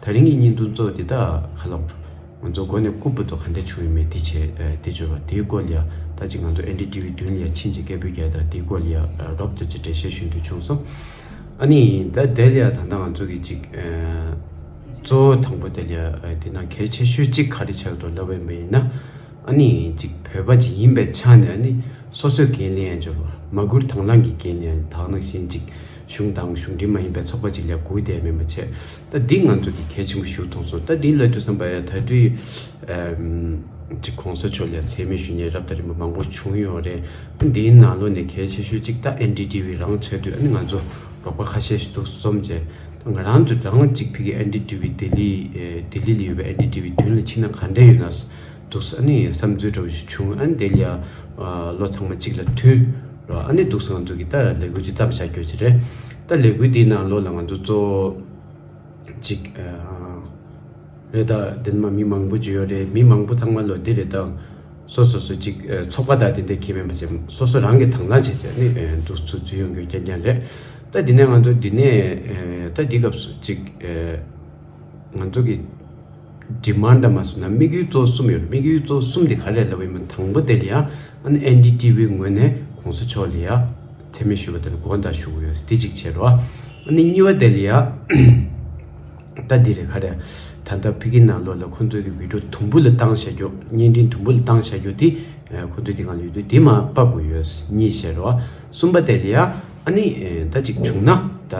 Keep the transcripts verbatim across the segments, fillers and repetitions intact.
ད་རིང་གི་བརྙན་ཐུང་གཙོ་བོ་འདི་དག་ག་ལབ། ང་ཚོ་འགོ་ནས་རྐུབ་བུ་དུ་ག་འདྲ་བྱུང་ཡོད་མེད་དེ་བྱས་ཨ་དེ་བརྗོད་པ་དེའི་སྐོར་ལ་ཡ། ད་ཅིག་ང་ཚོ་ཨེན་ཌི་ཊི་ཝི་མདུན་ལ་ཡ་ཕྱིན་ཅིག་སྐད་འབོད་རྒྱག་ཡ་ད་དེའི་སྐོར་ལ་ཡ་ཨ་རོབ་ཙམ་ཅིག་འགྲེལ་བཤད་ཞུ་འདོད་བྱུང་སོང་། ཨ་ནི་ད་དེ་ལ་ཡ་ད་ལྟ་ང་ཚོ་གི་ཅིག་ཨ་གཙོ་བོ་དང་པོ་དེ་ལ་ཡ་ཨ་དེ་ནང་གལ་ཆེ་ཤོས་ཅིག་ག་རེ་ཆགས་འདུག་ལབ་པ་ཡིན་ན། ཨ་ནི་ཅིག་བོད་པ་ཅིག་ཡིན་པའི་ཆ་ནས་ཨ་ནི་སོ་སོས་འགན་ལེན་ཡང་འབྱོར་བ་མ་བསྐུར་དང་བླངས་ཀྱི་འགན་ལེན་ཡང་དག་ནང་བཞིན་ཅིག་གཞུང་དང་གཞུང་འབྲེལ་མ་ཡིན་པའི་ཚོགས་པ་ཅིག་ལ་བསྐུར་བསྡད་མིན་པ་བྱས། ད་འདི་ང་ཚོ་གི་གལ་ཆེན་པོ་ཞིག་མཐོང་སོང་། ད་འདི་ལ་དུས་བསམ་པ་ཡ་ད་དུས་ཨམ་ཅིག་གོང་ས་མཆོག་ལ་མཚན་སྨད་ཞུ་མཁན་རབ་དང་རིམ་པ་མང་པོ་བྱུང་ཡོད་རེད། འདིའི་ནང་ལོགས་ནས་གལ་ཆེ་ཤོས་ཅིག་ད་ཨེན་ཌི་ཊི་ཝི་རང་ཆགས་དུས་ཨ་ནི་ང་ཚོ་རོགས་པ་ཁ་ཤས་ཤིག་འདུག་འཛོམས་བྱས། ད་ང་རང་ཚོ་རང་ཅིག་ཕ་གི་ཨེན་ཌི་ཊི་ཝི་ལྡི་ལི་ཨེ་ལྡི་ལི་ལ་ཡོད་པའི་ཨེན་ཌི་ཊི་ཝི་མདུན་ལ་ཕྱིན་ན་ག་འདྲ་ཡོད་ན། འདུག་ཨ་ནི་བསམ་ཚུལ་འདྲ་བོ་ཞིག་བྱུང་། ཨ་ནི་དེ་ལ་ཡ་ཨ་བློ་ཚང་མ་གཅིག་ལ་མཐུན་རོ། ཨ་ནི་འདུག་ང་ཚོ་གི་ད་ལས་འགུལ་ཅིག་བརྩམས་བཞག་རྒྱུ་ཅིག་རེད། ད་ལས་འགུལ་འདིའི་ནང་ལོགས་ལ་ང་ཚོ་གཙོ་བོ་ཅིག་ཨ་རེད། ད་དེ་ནས་མ་མི་མང་པོ་ཅིག་ཡོད་རེད། མི་མང་པོ་ཚང་མ་ལོ་འདི་རེད། ད་སོ་སོ་སོ་ཅིག་ཨ་ཚོགས་པ་དང་དེ་འདྲ་ཁྱེར་མེད་པ་བྱས་སོ་སོ་རང་གི་དང་བླངས་བྱས་བྱས་ནི་ཨ་འདུག་ཚུར་འཛུལ་ཡོང་རྒྱུ་རྐྱང་རྐྱང་རེད། ད་འདི་ནས་ང་ཚོ་འདི་ནས་ཨ་ད་འདི་སྐབས་སུ་ཅིག་ཨ་ང་ཚོ་གི་ཌི་མན་ཌ་མ་སོང་ན་དམིགས་ཡུལ་གཙོ་བོ་གསུམ་ཡོད་རེད། དམིགས་ཡུལ་གཙོ་བོ་གསུམ་དེ་ག་རེ་ལབ་པ་ཡིན་པ། དང་པོ་དེ་ལ་ཡ་ཨ་ནི་ཨེན་ཌི་ཊི་ཝི་ངོས་ནས་གོང་ས་མཆོག་ལ་ཡ་མཚན་སྨད་ཞུ་བ་དེ་ལ་དགོངས་དག་ཞུ་གི་ཡོད། དེ་གཅིག་བྱས་རོགས། ཨ་ནི་གཉིས་པ་དེ་ལ་ཡ་ད་འདི་རེད། ག་རེ་ད་ལྟ་ཕ་གི་ནང་ལོགས་ལ་ཁོང་ཚོའི་གི་བི་ཌི་ཡོ་དུམ་བུ་ལ་བཏང་བཞག་རྒྱུ་བརྙན་འཕྲིན་དུམ་བུ་ལ་བཏང་བཞག་རྒྱུ་དེ་ཁོང་ཚོའི་དེ་གང་ལ་ཡོད་དུས་དེ་མར་ཕབ་དགོས་ཡོད། གཉིས་བྱས་རོགས། གསུམ་པ་དེ་ལ་ཡ་ཨ་ནི་ད་ཅིག་བྱུང་ན་ད།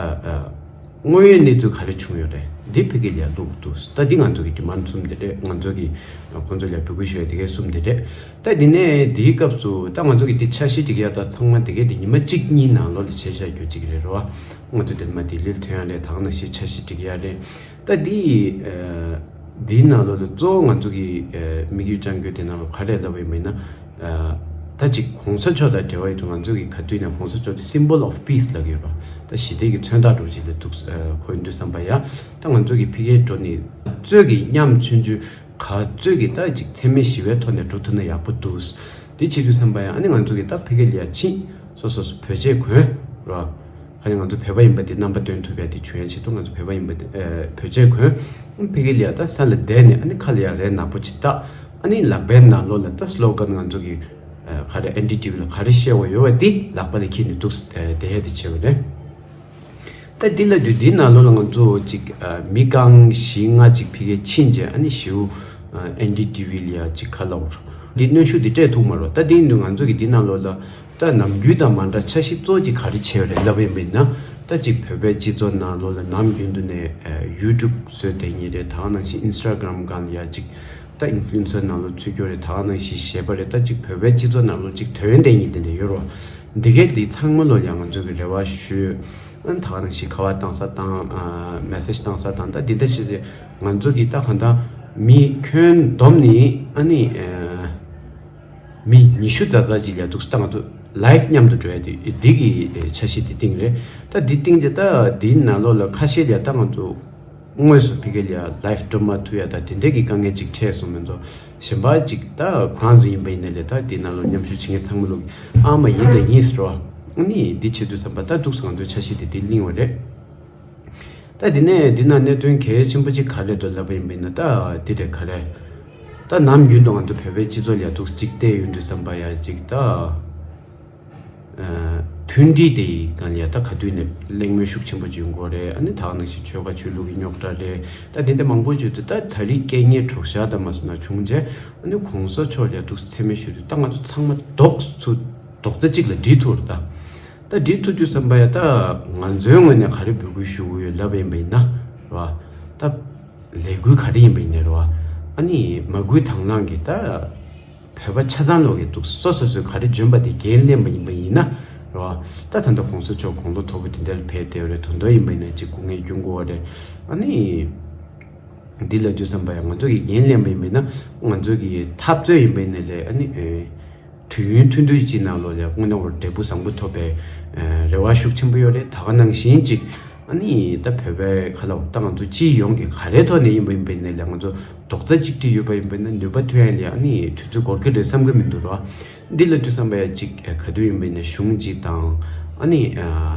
དངོས་ཡོད་གནས་ཚུལ་ག་རེ་བྱུང་ཡོད་རེད། འདི་ཕ་གི་ལ་བླུགས་འདུག་ད་འདི་ང་ཚོ་གི་ཌི་མན་ཌ་གསུམ་དེ་རེད། ང་ཚོ་གི་ཁོང་ཚོ་ལ་འབོད་སྐུལ་ཞུ་ཡ་དེ་གའི་གསུམ་དེ་རེད། ད་འདི་ནས་འདིའི་སྐབས་སུ་ད་ང་ཚོ་གི་འདི་འཆར་གཞི་སྒྲིག་ཡ་ད་ཚང་མ་དེ་གའི་དེ་ཉི་མ་གཅིག་གཉིས་ནང་ལོགས་ལ་བྱས་བཞག་རྒྱུ་གཅིག་རེད་རོ། ང་ཚོ་དེ་མ་ལྡི་ལིར་ཐོན་ཡ་རེད། ད་ག་ནང་བཞིན་འཆར་གཞི་སྒྲིག་ཡ་རེད། ད་འདི་འདིའི་ནང་ལོགས་ལ་གཙོ་བོ་ང་ཚོ་གི་དམིགས་ཡུལ་བཅངས་རྒྱུ་དེ་ནང་ལོགས་ག་རེ་ལབ་པ་ཡིན་པ་ཡིན་ན། ད་ཅིག་གོང་ས་མཆོག་དང་འབྲེལ་བ་ཡོད་དུས་ང་ཚོ་གི་ག་དུས་ནས་གོང་ས་མཆོག་དེ་symbol of peace ལབ་ཀྱི་ཡོད་པ། ད་ཞི་བདེ་གི་མཚོན་རྟགས་འདྲ་བོ་ཅིག་ལ་འདུག་ཁོ་ཡིན་དུས་བསམ་པ་ཡ། ད་ང་ཚོ་གི་ཕ་གིའི་འགྲོ་ནི་གཙོས་ཀྱི་མཉམ་མཚོན་ཆུ་ག་གཙོས་ཀྱི་ད་ཅིག་མཚན་སྨད་ཞི་བའི་ཐོག་ནས་འགྲོ་ཐུབ་ན་ཡག་པོ་འདུག་དེ་བྱེད་དུས་བསམ་པ་ཡ་ཨ་ནི་ང་ཚོ་གི་ད་ཕ་གི་ལ་ཡ་ཕྱིན་སོ་སོ་སོ་བོད་ཆས་གོན་རོགས། ཁ་ནས་ང་ཚོ་བོད་པ་ཡིན་པ་དེ་རྣམ་པ་སྟོན་ཐུབ་ཡ་དེ་བྱུང་ཡ་ཆེད་དུ་ང་ཚོ་བོད་པ་ཡིན་པ་དེ་ཨེ་བོད་ཆས་གོན། ཕ་གི་ལ་ཡ་ད་ས་ལ་བསྡད་ནས་ཨ་ནི་ཁ་ལ་ཡ་རས་ནག་པོ་ཅིག་བཏགས། ཨ་ནི་ལག་པའི་ནང་ལོགས་ལ་ད་སི་ལོ་གན་ང་ཚོ་གི་ཨེ་ག་རེ་ཨེན་ཌི་ཊི་ཝི་ལ་ག་རེ་བཤད་དགོས་ཡོད་པ་དེ་ལག་པ་ལ་འཁྱེར་ནས་འདུག་ཨེ་བསྡད་ཡ་དེ་བྱས་པ་རེད། ད་འདི་ལ་དུས་འདིའི་ནང་ལོགས་ལ་ང་ཚོ་ཅིག་ཨེ་མི་རྐང་བཞི་ལྔ་ཅིག་ཕ་གིར་ཕྱིན་རྗེས་ཨ་ནི་ཞེའུ་ཨེན་ཌི་ཊི་ཝི་ལ་ཡ་ཅིག་ཁ་ལོག་འདི་གནོན་ཤུགས་འདི་སྤྲད་ཐུབ་མ་རེད། ད་འདི་ཡིན་དུས་ང་ཚོ་གི་འདི་ནང་ལོགས་ལ། ད་ནམ་རྒྱུན་དང་མ་འདྲ་འཆར་གཞི་གཙོ་ཅིག་ག་རེ་བྱས་ཡོད་རེད་ལབ་ཡིན་པ་ཡིན་ན། ད་ཅིག་བོད་པའི་སྤྱི་ཚོགས་ནང་ལོགས་ལ་ནམ་རྒྱུན་དུ་ནས་ཡུ་ཊུབ་བཟོས་བསྡད་མཁན་རེད། ད་ག་ནང་བཞིན་ཨིན་སི་ཊ་གྷ་རམ་སྒང་ལ་ཡ་ཅིག་ད་ཨིན་ཕུ་ལུ་ཨེན་སར་ནང་ལོགས་ཚུད་རྒྱུ་རེད། ད་ག་ནང་བཞིན་གཞས་པ་རེད། ད་ཅིག་བོད་པའི་སྤྱི་ཚོགས་ནང་ལོགས་ཅིག་ཐོན་བསྡད་མཁན་དེ་འདྲ་ཡོད་རེད་བ། འདི་གས་འདི་ཚང་མ་ལོ་ཡང་ང་ཚོ་གི་རེ་བ་ཞུས། ཨ་ནི་ད་ག་ནང་བཞིན་ཁ་པར་བཏང་ས་དང་ཨ་མེ་སེ་ཇི་བཏང་ས་དང་ད་འདི་འདྲ་བྱས་ཏེ་ང་ཚོ་གི་ད་གང་ལྟར་མི་ཁྱོན་བསྡོམས་ནས་ཨ་ནི་ཨ། མི་ཉི་ཤུ་ཙམ་ཙམ་ཅིག་ལ་འདུག་ད་ང་ཚོ་ལའེབ་མཉམ་དུ་འགྲོ་ཡ་དེ་འདི་གི་འཆར་གཞི་དེ་བཏིང་རེད། ད་འདི་བཏིང་རྗེས་ད་འདིའི་ནང་ལོགས་ལ་ཁ་ཤས་ལ་ད་ང་ཚོ་དངོས་སུ་ཕ་གི་ལ་ཡ་ལའེབ་འགྲོ་མ་ཐུབ་ཡ་ད་དེ་འདྲའི་གི་དཀའ་ངལ་ཅིག་འཕྲད་སོང་མི་འདུག་གཞན་པ་ཅིག་ད་ཁོ་རང་ཚོ་ཡིན་པ་ཡིན་ནའི་ལས་ད་འདི་ནང་ལོགས་མཉམ་ཞུགས་བྱེད་མཁན་ཚང་མ་ལོག་ཨ་མ་ཡིན་དང་ཡིན་ཟེར་བ། ཨ་ནི་འདི་བྱེད་དུས་ཙམ་པ་ད་འདུག་ང་ཚོའི་འཆར་གཞི་དེ་འདི་བཏིང་བ་རེད། ད་འདི་ནས་འདི་ན་གནད་དོན་གལ་ཆེན་པོ་གཅིག་ག་རེ་འདུག་ལབ་པ་ཡིན་པ་ཡིན་ན་ད་འདི་རེད། ག་རེ། ད་ནམ་རྒྱུན་དུ་ང་ཚོ་བོད་པའི་སྤྱི་ཚོགས་ལ་འདུག་གཅིག་བལྟས་ཡོང་དུས་ཙམ་པ་ཡ་གཅིག་ད། ཨ་མཐུན་སྒྲིལ་དེ་ཡི་སྒང་ལ་ཡ་ད་ག་དུས་ནས་གླེང་མོལ་ཤུགས་ཆེན་པོ་བྱུང་གི་ཡོད་རེད། ཨ་ནི་ད་ག་ནང་བཞིན་ཆོལ་ཁ་ཆོས་ལུགས་ཀྱི་རྙོག་དྲ་རེད། ད་དེ་འདྲ་མང་པོ་བརྗོད་དུས་ད་ད་རེས་སྐད་ངན་གྲོགས་ཤ་ད་མ་སོང་ན་བྱུང་རྗེས་ཨ་ནི་གོང་ས་མཆོག་ལ་འདུག་མཚན་སྨད་ཞུ་དུས་ད་ང་ཚོ་ཚང་མ་རྡོག་ཚུ་རྡོག་རྩ་གཅིག་ལ་སྒྲིལ་ཐུབ་རེད་ད། ད་སྒྲིལ་ཐུབ་དུས་བསམ་པ་ཡ་ད་ང་ཚོའི་ངོས་ནས་ག་རེ་འབོད་སྐུལ་ཞུ་གི་ཡོད་ལབ་ཡིན་པ་ཡིན་ན་རེད་བ། ད་ལས་འགུལ་ག་རེ་ཡིན་པ་ཡིན་ནའི་རེད་བ། ཨ་ནི་མ་བསྐུལ་དང་བླངས་ཀྱི་ད་བོད་པ་ཆ་ཚང་ལོག་གི་འདུག་སོ་སོ་སོས་ག་རེ་འཇོན་པ་དེ་འགན་ལེན་པ་ཡིན་པ་ཡིན་ན་རེད་བ། ད་ད་ལྟ་གོང་ས་མཆོག་དགུང་ལོ་མཐོ་པོ་དེ་འདྲ་ལ་ཕེབས་བསྡད་ཡོད་རེད། ད་དུང་ཡིན་པ་ཡིན་ན་ཅིག་སྐུ་ངལ་སྐྱོན་གྱི་ཡོད་རེད། ཨ་ནི་འདི་ལབ་དུས་བསམ་པ་ཡ་ང་ཚོ་གི་འགན་ལེན་པ་ཡིན་པ་ཡིན་ན་ང་ཚོ་གི་འཐབ་རྩོད་ཡིན་པ་ཡིན་ནའི་ལས་ཨ་ནི་ཨེ། དུས་ཡུན་ཐུང་ཐུང་གཅིག་ནང་ལོགས་ལ་དངོས་གནས་འོ་འབྲས་བུ་བཟང་པོ་ཐོབ་པའི་ཨ་རེ་བ་ཤུགས་ཆེན་པོ་ཡོད་རེད། ད་ག་ནང་བཞིན་ཅིག་ཨ་ནི་ད་བོད་པའི་ཁ་ལ་འོ་ད་ང་ཚོ་སྤྱི་ཡོངས་ཀྱི་ག་རེའི་ཐོག་ནས་ཡིན་པ་ཡིན་པ་ཡིན་ནའི་ལས་ང་ཚོ་རྡོག་རྩ་གཅིག་སྒྲིལ་ཡོད་པ་ཡིན་པ་ཡིན་ན་ནུས་པ་ཐོན་ཡ་ལ་ཨ་ནི་དུས་ཚོད་འགོར་གི་རེད་བསམ་གི་མི་འདུག་རོ། འདི་ལ་དུས་བསམ་པ་ཡ་ཅིག་ག་དུས་ཡིན་པ་ཡིན་ན་གཞུང་གཅིག་དང་ཨ་ནི་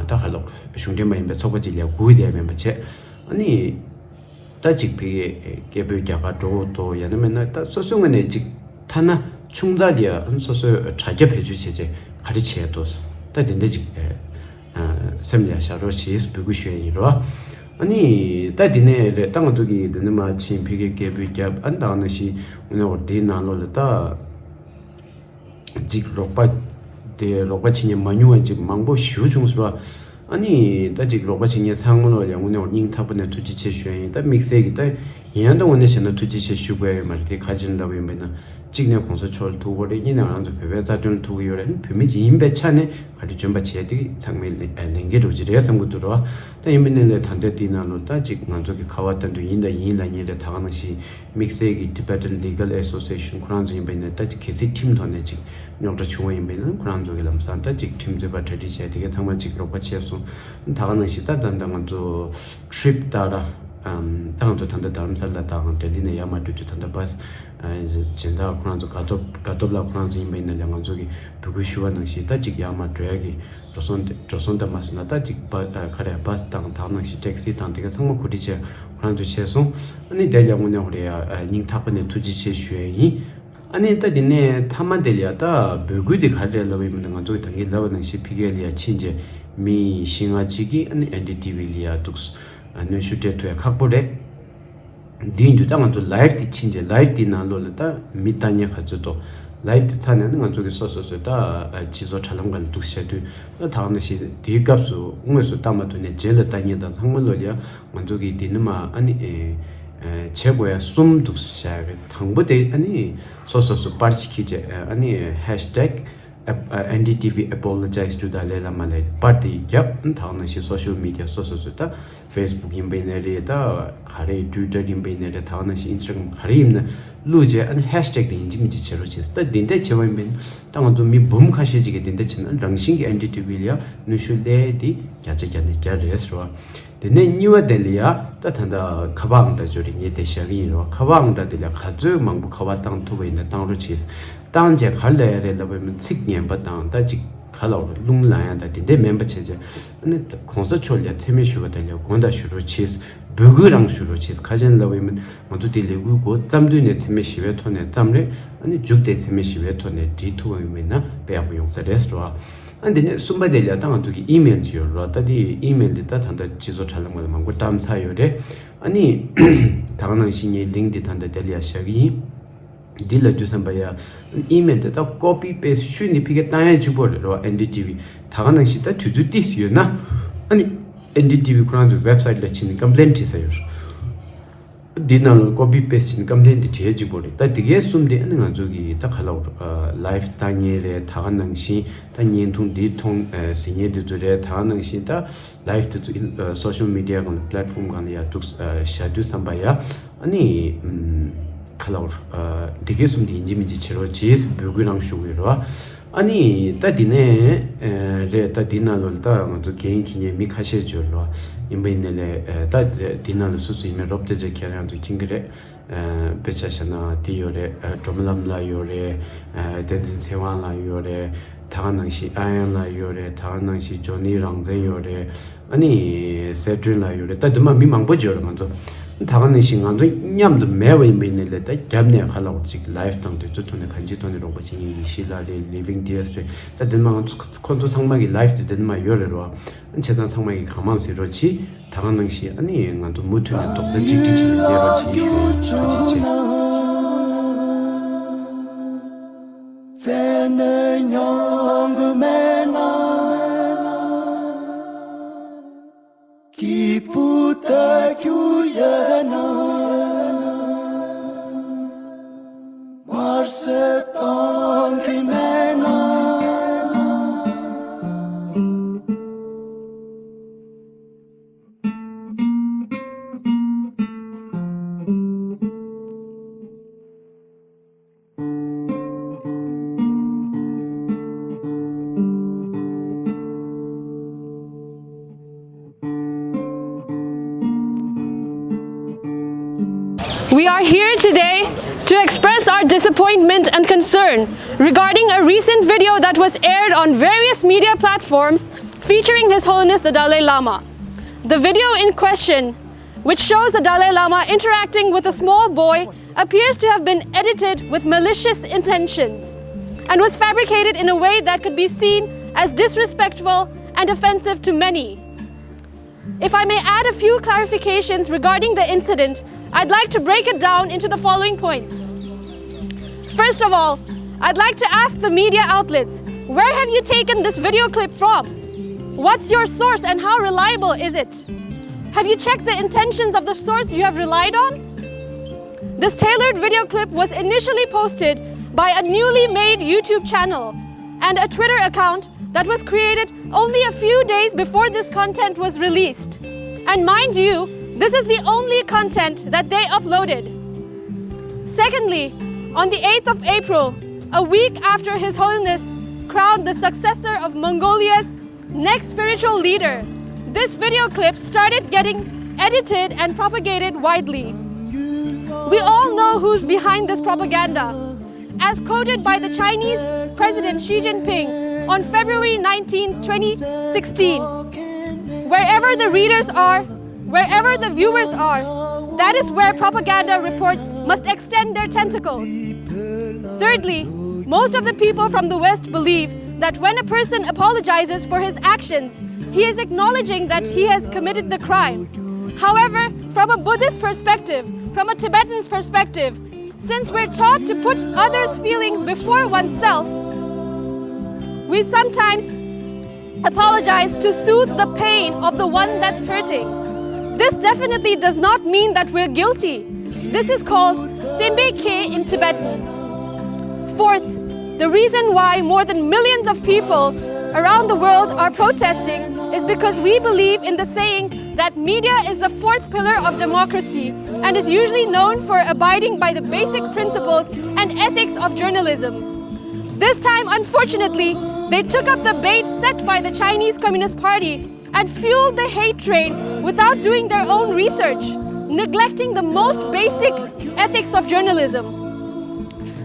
ད་ག་ལོག་གཞུང་འབྲེལ་མ་ཡིན་པའི་ཚོགས་པ་གཅིག་ལ་སྒུག་བསྡད་མིན་པ་བྱས་ཨ་ནི། ད་ཅིག་ཕ་གིའི་སྐད་འབོད་རྒྱག་ག་འགྲོ་འདུག་ཡང་ན་མིན་ན་ད་སོ་སོའི་ངོས་ནས་ཅིག་ཐ་ན་ཆུང་མཐའ་དེ་ཡང་སོ་སོའི་དྲ་རྒྱ་བེད་སྤྱོད་བྱས་རྗེས་ག་རེ་བྱས་འདུག་ད་དེ་འདྲ་ཅིག་སེམས་ལ་བཞག་རོགས་ཞེས་འབོད་སྐུལ་ཞུ་ཡ་ཡིན་རོ། ཨ་ནི་ད་དེ་ནས་རེད། ད་ང་ཚོ་གིས་འདི་ནས་མར་ཕྱིན་ཕ་གིའི་སྐད་འབོད་བརྒྱབ། ཨ་ནི་ད་ག་ནང་བཞིན་ངོས་ནས་འོ་དེའི་ནང་ལོགས་ལ་ད། ཅིག་རོགས་པ་དེ་རོགས་པ་བྱེད་མཁན་མ་ཉུང་བ་ཅིག་མང་པོ་ཞེ་པོ་བྱུང་ཟེར་བ། ཨ་ནི་ད་ཅིག་རོགས་པ་བྱེད་མཁན་ཚང་མ་ལོ་ཡང་དངོས་གནས་སྙིང་ཐག་པ་ནས་ཐུགས་རྗེ་ཆེ་ཞུ་ཡ་ཡིན། ད་དམིགས་བསལ་གྱི་ད་ཡིན་ཡང་ད་དངོས་གནས་བྱས་ན་ཐུགས་རྗེ་ཆེ་ཞུ་དགོས་ཡ་ཡོད་མ་རེད། དེ་ཁ་ཅིག་ལབ་ཡིན་པས་ན་གཅིག་ནས་གོང་ས་མཆོག་ལ་ཐུག་གི་ཡོད་རེད། གཉིས་ནས་ང་རང་ཚོ་བོད་པའི་རྩ་དོན་ལ་ཐུག་གི་ཡོད་རེད། བོད་མི་ཅིག་ཡིན་པའི་ཆ་ནས་ག་རེ་འཇོན་པ་བྱས་ཏེ་ཚང་མས་ལས་འགན་འགྲོ་གི་རེད་བསམ་གྱི་འདུག་རོ། ད་ཡིན་པ་ནི་ལས་ད་ལྟ་དེའི་ནང་ལོ་ད་ཅིག་ང་ཚོ་གི་ཁ་པར་ལྟ་དུས་ཡིན་ད་ཡིན་ལབ་མཁན་རེད། ད་ག་ནང་བཞིན་དམིགས་བསལ་གྱི་Tibetan Legal Association ཁོ་རང་ཚོ་ཡིན་པ་ཡིན་ན་ད་ཅིག་གལ་སྲིད་ཁྲིམས་ཐོག་ནས་ཅིག་རྙོག་དྲ་བྱུང་བ་ཡིན་པ་ཡིན་ན་ཁོ་རང་ཚོ་གི་ལམ་སང་ད་ཅིག་ཁྲིམས་རྩོད་པ་གྲ་སྒྲིག་བྱས་དེ་གའི་ཚང་མ་ཅིག་རོགས་པ་བྱས་སོང་། ད་ག་ནང་བཞིན་ད་ད་ད་ང་ཚོ་Trip ད་ར་ད་ང་ཚོ་ད་ལྟ་རྡ་རམ་ས་ལ་དང་ལྡི་ལི་ནས་ཡར་མར་འགྲོ་དུས་ད་ལྟ་བ་སི་སྦྱིན་བདག་ཁོ་རང་ཚོ་དགའ་ཐོབ་དགའ་ཐོབ་ལགས་ཁོ་རང་ཚོ་ཡིན་པ་ཡིན་ན་ལས་ང་ཚོ་གི་འབོད་སྐུལ་ཞུ་བ་ནང་བཞིན་ད་ཅིག་ཡར་མར་འགྲོ་ཡ་གི་འགྲོ་སོང་དེ་འགྲོ་སོང་དེ་མ་སོང་ན་ད་ཅིག་བ་ཨ་ག་རེ་བ་སི་དང་ད་ག་ནང་བཞིན་ཊེག་སི་དང་དེ་ག་ཚང་མ་གོ་སྒྲིག་བྱས་ཁོ་རང་ཚོས་བྱས་སོང་། ཨ་ནི་དེ་ལ་དངོས་གནས་ཧོ་རེ་ཡ་སྙིང་ཐག་པ་ནས་ཐུགས་རྗེ་ཆེ་ཞུ་ཡ་ཡིན། ཨ་ནི་ད་དེ་ནས་མཐའ་མ་དེ་ལ་ཡ་ད་འབོད་སྐུལ་དེ་ག་རེ་རེད་ལབ་པ་ཡིན་པ་ན་ང་ཚོ་ད་གིན་ལབ་པ་ནང་བཞིན་ཕ་གི་ལ་ཡ་ཕྱིན་རྗེས་མི་བཞི་ལྔ་གཅིག་གིས་ཨ་ནི་ཨེན་ཌི་ཊི་ཝི་ལ་ཡ་འདུག་གནོན་ཤུགས་སྤྲད་ཐུབ་ཡ་ཁག་པོ་རེད། འདི་ཡིན་དུས་ད་ང་ཚོ་ལའིབ་དེ་ཕྱིན་རྗེས་ལའིབ་དེའི་ནང་ལོགས་ལ་ད་མི་ལྟ་མཁན་ག་ཚོད་འདུག་ལའིབ་དེ་ཚར་ནས་ནི་ང་ཚོ་གི་སོ་སོ་སོ་ད་སྤྱི་ཚོགས་དྲ་ལམ་སྒང་ལ་འདུག་བཤད་དུས་ད་ད་ག་ནང་བཞིན་དེའི་སྐབས་སུ་དངོས་སུ་ལྟ་མ་ཐུབ་ནས་རྗེས་ལ་ལྟ་མཁན་དང་ཚང་མ་ལོགས་ལ་ཡ་ང་ཚོ་གི་འདི་ནི་མ་ཨ་ནི་ཨེ་ཨེ་བྱེད་དགོས་ཡ་གསུམ་འདུག་བཤད་ཡ་རེད། དང་པོ་དེ་ཨ་ནི་སོ་སོ་སོ་པར་ཞིག་ཁྱེར་བྱས་ཨ་ནི་ཧེཤ་ཊེག་ཨེན་ཌི་ཊི་ཝི་apologize to Dalai Lama ལབ་པར་དེ་བརྒྱབ། ད་ག་ནང་བཞིན་སོ་ཤལ་མི་ཌི་ཡ་སོ་སོ་སོ་ད་ཕེ་སི་བུག་ཡིན་པ་ཡིན་ན་རེད། ད་ག་རེ་ཊུའི་ཊར་ཡིན་པ་ཡིན་ན་རེད། ད་ག་ནང་བཞིན་ཨིན་སི་ཊ་གྷི་རམ་ག་རེ་ཡིན་ན་བླུགས་རྗེས་ཨ་ནི་ཧེཤ་ཊེག་དེ་ཡིན་གཅིག་མིན་གཅིག་བྱེད་རོགས་བྱེད། ད་འདི་འདྲ་བྱེད་པ་ཡིན་པ་ཡིན་ན་ད་ང་ཚོ་མི་འབུམ་ཁ་ཤས་ཅིག་གིས་འདི་འདྲ་བྱེད་ན་རང་བཞིན་གྱིས་ཨེན་ཌི་ཊི་ཝི་ལ་ཡ་གནོན་ཤུགས་སླེབས་དེ་བརྒྱ་ཆ་བརྒྱ་ནས་བརྒྱ་རེད་ཟེར་བ། དེ་ནས་གཉིས་པ་དེ་ལ་ཡ་ད་ད་ལྟ་ཁ་པར་ཨང་གྲངས་ཅིག་ཡོད་རེད། ངས་དེ་བཞག་གི་ཡིན་རོ། ཁ་པར་ཨང་གྲངས་དེ་ལ་ག་ཚོད་མང་པོ་ཁ་པར་བཏང་ཐུབ་པ་ཡིན་ན་བཏང་རོགས་བྱེད། བཏང་རྗེས་ག་རེ་ལབ་ཡ་རེད་ལབ་པ་ཡིན་ན་ཚིག་ངན་པ་དང་ད་ཅིག་ག་ལབ་རོགས་རླུང་ལངས་ཡ་དང་དེ་འདྲས་མིན་པ་བྱས་རྗེས་ཨ་ནི་གོང་ས་མཆོག་ལ་ཡ་མཚན་སྨད་ཞུ་བ་དང་ལ་ཡ་དགོངས་དག་ཞུ་རོགས་བྱེད། འབོད་སྐུལ་རང་ཞུ་རོགས་བྱེད། ཁ་ཅན་ལབ་པ་ཡིན་ན་ང་ཚོ་དེ་ལས་འགུལ་འགོ་བརྩམས་དུས་ནས་མཚན་སྨད་ཞི་བའི་ཐོག་ནས་བརྩམས་རེད། ཨ་ནི་མཇུག་དེ་མཚན་སྨད་ཞི་བའི་ཐོག་ནས་འགྲིལ་ཐུབ་པ་ཡིན་ན་དཔེ་ཡག་པོ་ཡོང་ས་རེད་ཟེར་བ། ཨ་འདི་ནས་གསུམ་པ་དེ་ལ་ད་ང་ཚོ་གི་ཨི་མེལ་ཅིག་ཡོད་རེད་བ། ད་དེ་ཨི་མེལ་དེ་ད་ད་ལྟ་སྤྱི་ཚོགས་དྲ་ལམ་སྒང་ལ་མང་པོ་བཀྲམ་ཚར་ཡོད་རེད། ཨ་ནི་ད་ག་ནང་བཞིན་ངའི་ལིང་ཀི་དེ་ད་ལྟ་དེ་ལ་ཡ་བཞག་གི་ཡིན། འདི་ལབ་དུས་ཙམ་པ་ཡ་ཨི་མེལ་དེ་ད་ཀོ་པི་པེ་སི་ཊི་ཤུ་ནི་ཕ་གིར་བཏང་ཡ་གཅིག་པོ་རེད་རེད་བ། ཨེན་ཌི་ཊི་ཝི་ད་ག་ནང་བཞིན་ད་དུས་ཚོད་ཏོག་ཙམ་ཡོད་ན་ཨ་ནི་ཨེན་ཌི་ཊི་ཝི་ཁོ་རང་ཚོའི་ཝེབ་སའིཊ་ལ་ཕྱིན་ནས་ཀམ་པི་ལེན་བྲིས་ས་ཡོད་རེད། འདི་ནང་ལ་ཀོ་པི་པེ་སི་ཊི་བྱས་ནས་ཀམ་པི་ལེན་དེ་བྲིས་གཅིག་པོ་རེད། ད་དེ་གའི་གསུམ་དེ་ཨ་ནི་ང་ཚོ་གི་ད་ག་ལབ་རོགས་ལའིབ་ལྟ་མཁན་རེད། ད་ག་ནང་བཞིན་ད་བརྙན་ཐུང་འདི་མཐོང་ཨ་གཟིགས་མཁན་དེ་ཚོ་རེད། ད་ག་ནང་བཞིན་ད་ལའིབ་དེ་ཚོ་ཨིན་ཨ་སོ་ཤལ་མི་ཌི་ཡ་སྒང་ལ་པི་ལེཊ་ཕོམ་སྒང་ལ་ཡ་འདུག་ཨ་བཞག་དུས་ཙམ་པ་ཡ་ཨ་ནི་ཨམ་ག་ལབ་རོགས་ཨ་དེ་གའི་གསུམ་དེ་ཡིན་གཅིག་མིན་གཅིག་བྱེད་རོགས་བྱེད། འབོད་སྐུལ་རང་ཞུ་གི་ཡོད་རེད་བ། ཨ་ནི་ད་འདི་ནས་ཨེ་རེད། ད་འདི་ནང་ལོགས་ལ་ད་ང་ཚོ་འགན་འཁྱེར་མཁན་མི་ཁ་ཤས་ཡོད་རེད་བ། ཡིན་པ་ཡིན་ནའི་ལས་ཨེ་ད་འདི་ནང་ལ་སུ་སུ་ཡིན་མིན་རོབ་ཏེ་ཅིག་ཁྱེད་རང་ཚོ་མཁྱེན་གྱི་རེད། ཨེ་དཔེ་ཆ་བཞག་ན་འདི་ཡོད་རེད། ཨེ་སྒྲོལ་མ་ལྷ་མོ་ལགས་ཡོད་རེད། ཨེ་བསྟན་འཛིན་ཚེ་དབང་ལགས་ཡོད་རེད། ད་ག་ནང་བཞིན་ཨ་ཡན་ལགས་ཡོད་རེད། ད་ག་ནང་བཞིན་ཇོ་ནི་རང་བཙན་ཡོད་རེད། ཨ་ནི་གསལ་སྒྲོན་ལགས་ཡོད་རེད། ད་དུ་མ་མི་མང་པོ་ཅིག་ཡོད་རེད་ང་ཚོ། ད་ག་ནང་བཞིན་ང་ཚོ་མཉམ་དུ་མེད་པ་ཡིན་པ་ཡིན་ནའི་ལས་ད་རྒྱབ་ནས་ག་ལབ་རོགས་ཅིག་ལའིབ་དང་དེ་ཚོའི་ཐོག་ནས་གང་ཅིའི་ཐོག་ནས་རོགས་པ་བྱེད་མཁན་ཡེ་ཤེས་ལགས་རེད། ལི་ཝིང་ཌི་ཨེས་རེད། ད་དེ་མ་ང་ཚོ་ཁོ་ཚོ་ཚང་མ་གི་ལའིབ་དེ་དེ་མ་ཡོད་རེད་རོ། བྱས་ཙང་ཚང་མ་གི་གང་མང་ཟེར་རོགས་གྱིས། ད་ག་ནང་བཞིན་ཨ་ནི་ང་ཚོ་མུ་མཐུད་ནས་རྡོག་རྩ་གཅིག་སྒྲིལ་བྱས་ནས་བསྡད་རོགས་བྱེད་ཞུ་ཡ་ཡིན། ཐུགས་རྗེ་ཆེ། བཙལ་ནས་མྱོང་གི་མེད་ན། སྐྱིད་པོ་ལྟ་རྒྱུ་ཡོད་ན། མར་ཟད་གཏོང་གི་མེད་ན། We are here today to express our disappointment and concern regarding a recent video that was aired on various media platforms featuring His Holiness the Dalai Lama. The video in question which shows the Dalai Lama interacting with a small boy, appears to have been edited with malicious intentions and was fabricated in a way that could be seen as disrespectful and offensive to many. If I may add a few clarifications regarding the incident, I'd like to break it down into the following points. First of all, I'd like to ask the media outlets, where have you taken this video clip from? What's your source and how reliable is it? Have you checked the intentions of the source you have relied on? This tailored video clip was initially posted by a newly made YouTube channel and a Twitter account that was created only a few days before this content was released. And mind you, this is the only content that they uploaded. Secondly, on the eighth of April, a week after His Holiness crowned the successor of Mongolia's next spiritual leader, this video clip started getting edited and propagated widely. We all know who's behind this propaganda. As quoted by the Chinese President Xi Jinping on February nineteenth, twenty sixteen, wherever the readers are, wherever the viewers are, that is where propaganda reports must extend their tentacles. Thirdly, most of the people from the West believe that when a person apologizes for his actions, he is acknowledging that he has committed the crime. However, from a Buddhist perspective, from a Tibetan's perspective, since we're taught to put others' feelings before oneself, we sometimes apologize to soothe the pain of the one that's hurting. This definitely does not mean that we're guilty. This is called sembe khe in Tibetan. Fourth, the reason why more than millions of people around the world are protesting is because we believe in the saying that media is the fourth pillar of democracy and is usually known for abiding by the basic principles and ethics of journalism. This time, unfortunately, they took up the bait set by the Chinese Communist Party and fueled the hate train without doing their own research, neglecting the most basic ethics of journalism.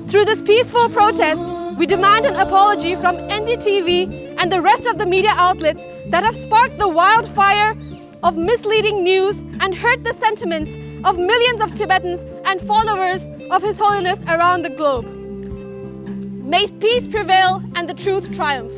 Through this peaceful protest, we demand an apology from N D T V and the rest of the media outlets that have sparked the wildfire of misleading news and hurt the sentiments of millions of Tibetans and followers of His Holiness around the globe. May peace prevail and the truth triumph.